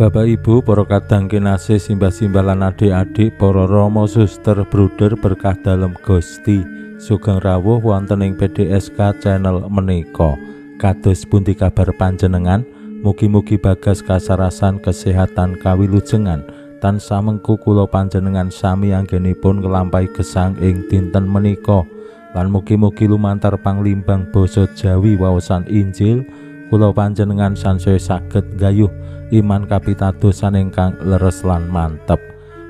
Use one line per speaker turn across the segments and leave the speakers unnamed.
Bapak Ibu, para kadang kinasih, simbah-simbah lan adik-adik, para rama, suster, bruder berkah dalem Gusti, sugeng rawuh wonten ing PDSK channel menika. Kados pundi kabar panjenengan? Mugi-mugi bagas kasarasan kesehatan kawilujengan tansah mengku kula panjenengan sami anggenipun nglampahi gesang ing dinten menika. Lan mugi-mugi lumantar panglimbang basa Jawi waosan Injil kula panjenengan sansaya saged nggayuh iman kapitadosan ingkang leres lan mantep.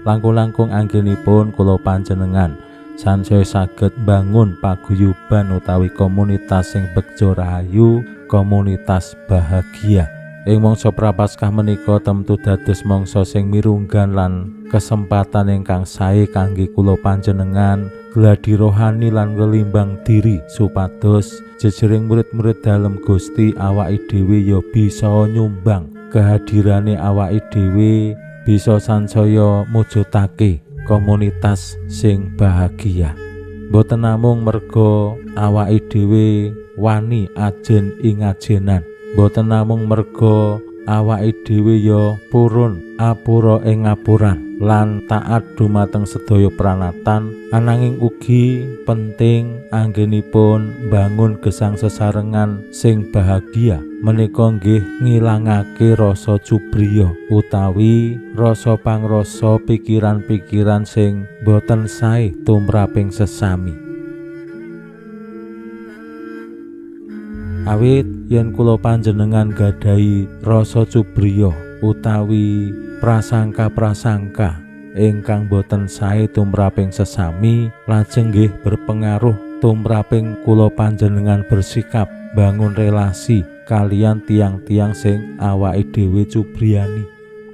Langkung-langkung anggenipun kula panjenengan sansaya saged bangun paguyuban utawi komunitas sing begja rahayu, komunitas bahagia. Ing mangsa Prapaskah menika temtu dados mangsa sing mirunggan lan kesempatan ingkang sae kangge kula panjenengan gladi rohani lan nglimbang diri supados jejering murid-murid dalem Gusti awake dhewe ya bisa nyumbang kehadirane awake dhewe bisa sansaya mujudake komunitas sing bahagia. Mboten namung merga awake dhewe wani ajen ing ajenan, mboten namung merga awake dhewe ya purun apura ing ngapuran lan taat dumateng sedaya pranatan, ananging ugi penting anggenipun bangun gesang sesarengan sing bahagia menika nggih ngilangake rasa cubriya utawi rasa pangrasa pikiran-pikiran sing boten sae tumraping sesami. Awit yen kula panjenengan gadahi rasa cubriya utawi prasangka-prasangka ingkang boten sae tumraping sesami, lajeng nggih berpengaruh tumraping kula panjenengan bersikap bangun relasi kalian tiang-tiang sing awake dhewe cubriyani.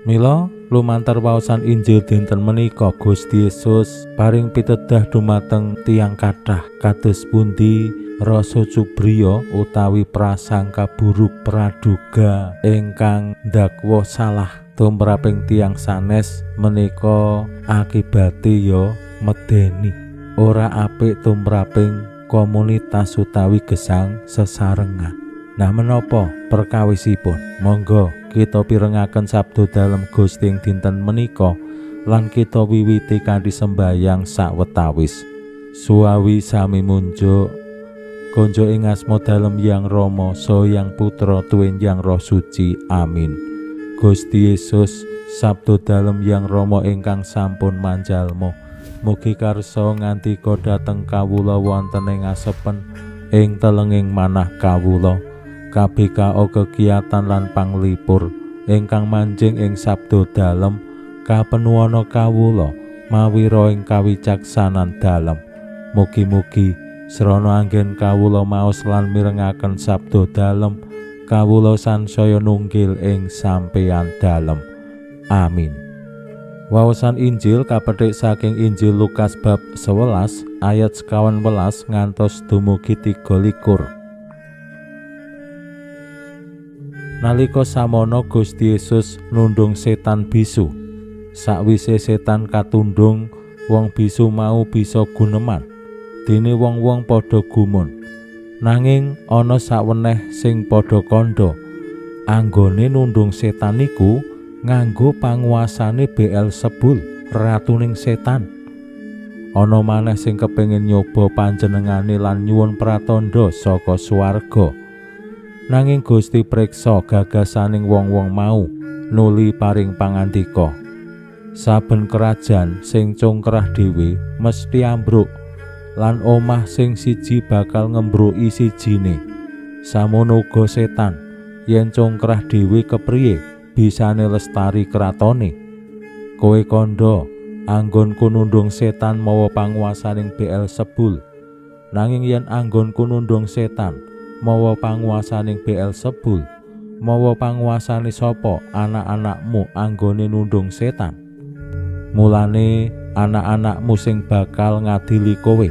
Mila lumantar waosan Injil dinten menika Gusti Yesus paring pitedah dumateng tiang kathah kados pundi rasa cubriya utawi prasangka buruk praduga ingkang ndakwa salah tumraping tiang sanes menika akibate ya medeni, ora apik tumraping komunitas utawi gesang sesarengan. Nah, menapa perkawisipun? Monggo kita pirengaken sabda dalem Gusti ing dinten menika lan kita wiwiti kanthi sembayang sawetawis. Suwawi sami munjuk konjo ing asma dalem Yang Rama, saha Yang Putra tuwin Yang Roh Suci. Amin. Gusti Yesus, sabda dalem Yang Rama ingkang sampun manjalma, mugi karsa ngandika dhateng kawula wonten ing asepen ing telenging manah kawula. KBKO kegiatan lan panglipur ingkang manjing ing sabda dalem kapenuwana kawula mawira ing kawicaksanan dalem. Mugi-mugi srana anggen kawula maos lan mirengaken sabda dalem, kawula sansaya nunggil ing sampeyan dalem. Amin. Waosan Injil kapethik saking Injil Lukas bab 11 ayat 19 ngantos dumugi 23. Nalika samono Gusti Yesus nundung setan bisu. Sakwise setan katundung, wong bisu mau bisa guneman. Dene wong-wong padha gumun. Nanging ana saweneh sing padha kandha, anggone nundung setan iku nganggo panguasane Beelzebul, ratuning setan. Ana maneh sing kepengin nyoba panjenengane lan nyuwun pratandha saka swarga. Nanging Gusti preksa gagasaning wong-wong mau, nuli paring pangandika. Saben kerajaan sing congkrah dhewe mesti ambruk, lan omah sing siji bakal ngembruki sijine. Samono uga setan, yen congkrah dhewe kepriye bisane lestari kratone? Kowe kandha, anggonku nundung setan mawa panguasaning Beelzebul. Nanging yen anggonku nundung setan mawa panguasaning Beelzebul, mawa panguasane sapa anak-anakmu anggone nundung setan? Mulane anak-anakmu sing bakal ngadili kowe.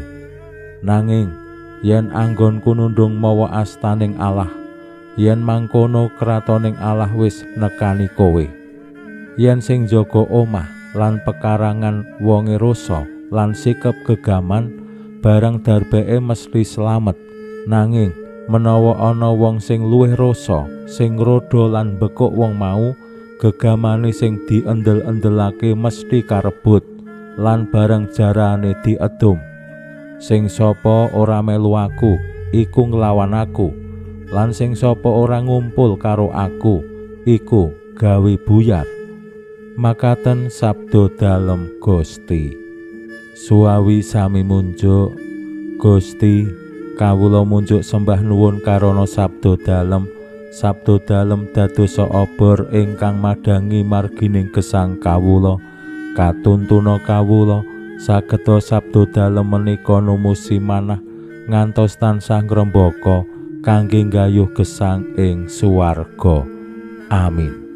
Nanging yen anggonku nundung mawa astaning Allah, yen mangkono kratoning Allah wis nekani kowe. Yen sing jaga omah lan pekarangan wonge rosa lan sikep gegaman, barang darbeke mesti slamet. Nanging menawa ana wong sing luwih rosa, sing ngrodha lan bekuk wong mau, gegamane sing diendel-endelake mesti karebut lan barang jarane diedum. Sing sapa ora melu aku iku nglawan aku, lan sing sapa ora ngumpul karo aku iku gawe buyar. Makaten sabda dalem Gusti. Suwawi sami munjuk. Gusti, kawula munjuk sembah nuwun karana sabda dalem. Sabda dalem dadosa obor ingkang madhangi margining gesang kawula. Katuntuna kawula sageta sabda dalem menika numusi manah ngantos tansah ngrembaka kangge nggayuh gesang ing swarga. Amin.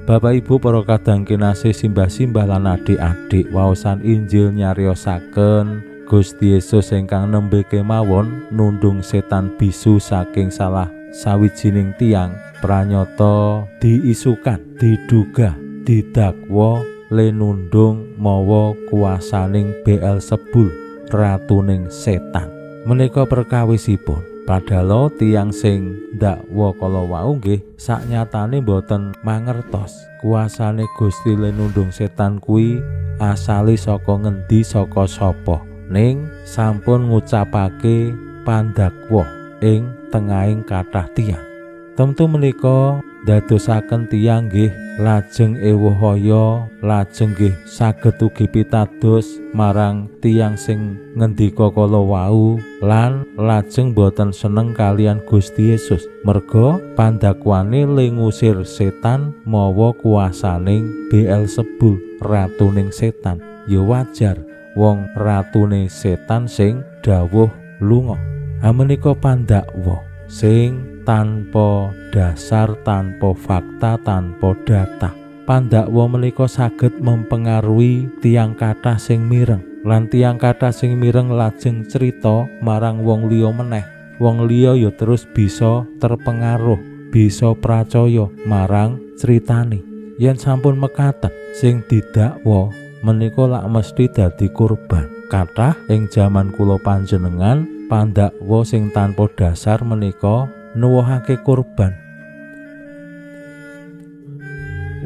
Bapak Ibu para kadang kinasih, simbah-simbah lan adik-adik, waosan Injil nyariosaken Gusti Yesus ingkang nembe kemawon nundung setan bisu saking salah sawijining tiyang pranyata diisukan, diduga, didakwa le nundung mawa kuasaning Beelzebul, ratuning setan. Menika perkawisipun. Padahal tiyang sing ndakwa kala wau nggih saknyatane mboten mangertos kuasane Gusti le nundung setan kuwi asale saka ngendi, saka sapa. Ning sampun ngucapake pandakwa ing tengahing kathah tiyang. Tentu menika ndadosaken tiyang nggih lajeng ewuhaya, lajeng nggih saged ugi pitados marang tiyang sing ngendika kala wau, lan lajeng boten seneng kalian Gusti Yesus merga pandakwane le ngusir setan mawa kuasaning Beelzebul, ratuning setan. Ya wajar wong ratune setan sing dawuh lunga. Amenika pandakwa sing tanpa dasar, tanpa fakta, tanpa data. Pandakwa menika saged mempengaruhi tiyang kathah sing mireng, lan tiyang kathah sing mireng lajeng crita marang wong liya meneh. Wong liya ya terus bisa terpengaruh, bisa pracaya marang critane. Yen sampun mekaten, sing didakwa menika lak mesti dadi korban. Kathah ing jaman kula panjenengan pandakwa sing tanpa dasar menika nuwuhake korban.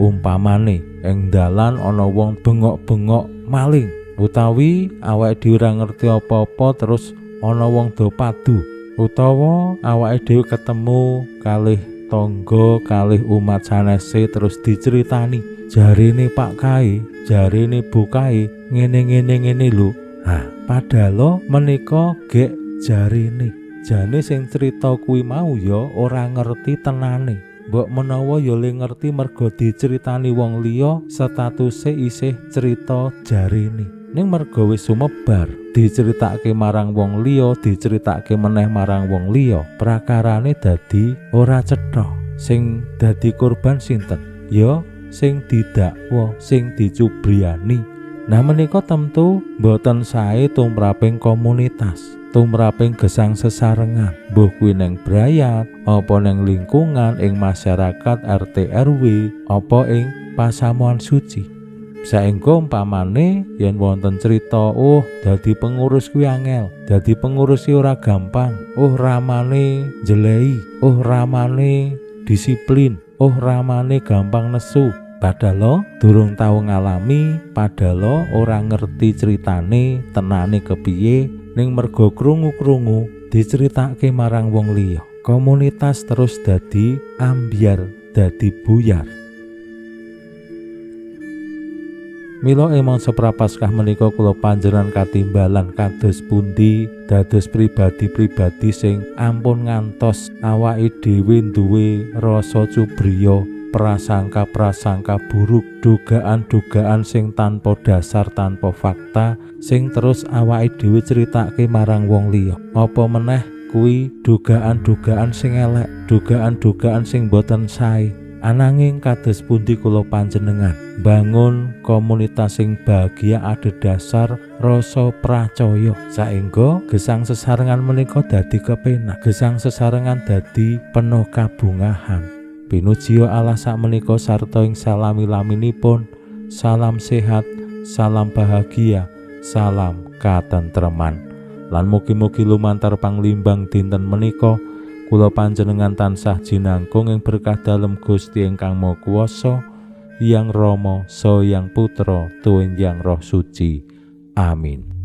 Umpamane ing dalan ana wong bengok-bengok maling, utawi awake dhewe ora ngerti apa-apa terus ana wong do padu, utawa awake dhewe ketemu kalih tangga, kalih umat sanese terus diceritani, jarene Pak kae, jarene Bu kae ngene-ngene ngene lho. Ha, padahal menika gek jarene. Jane sing crita kuwi mau ya ora ngerti tenane. Mbok menawa ya le ngerti merga diceritani wong liya, statuse isih crita jarene. Ning merga wis sumebar, diceritake marang wong liya, diceritake meneh marang wong liya, prakarane dadi ora cetha. Sing dadi korban sinten? Ya sing didakwa, sing dicubriyani. Nah menika tentu mboten sae tumraping komunitas, tumraping gesang sesarengan, mbuh kuwi neng brayat, apa neng lingkungan, ing masyarakat RT RW, apa ing pasamuan suci. Saengga umpamane yen wonten crita, oh dadi pengurus kuwi angel, dadi pengurus ki ora gampang, oh ramane jelei, oh ramane disiplin, oh ramane gampang nesu. Padahal durung tau ngalami, padahal ora ngerti critane, tenane kepiye, ning merga krungu-krungu diceritake marang wong liya. Komunitas terus dadi ambyar, dadi buyar. Mila ing mangsa Prapaskah menika kula panjenengan katimbalan kados pundi dados pribadi-pribadi sing ampun ngantos awake dhewe duwe rasa cubriya, prasangka-prasangka buruk, dugaan-dugaan sing tanpa dasar, tanpa fakta, sing terus awake dhewe critake marang wong liya. Apa meneh kuwi dugaan-dugaan sing elek, dugaan-dugaan sing boten sae. Ananging kados pundi kula panjenengan bangun komunitas sing bahagia adhedhasar rasa pracaya, saengga gesang sesarengan menika dadi kepenak, gesang sesarengan dadi penuh kabungahan. Pinujiya Allah sakmenika sarta ing salami-laminipun. Salam sehat, salam bahagia, salam katentreman. Lan mugi-mugi lumantar panglimbang dinten menika kula panjenengan tansah jinangkung ing berkah dalem Gusti ingkang Maha Kuwasa, Hyang Rama, Saha Hyang Putra, Tuwin Hyang Roh Suci. Amin.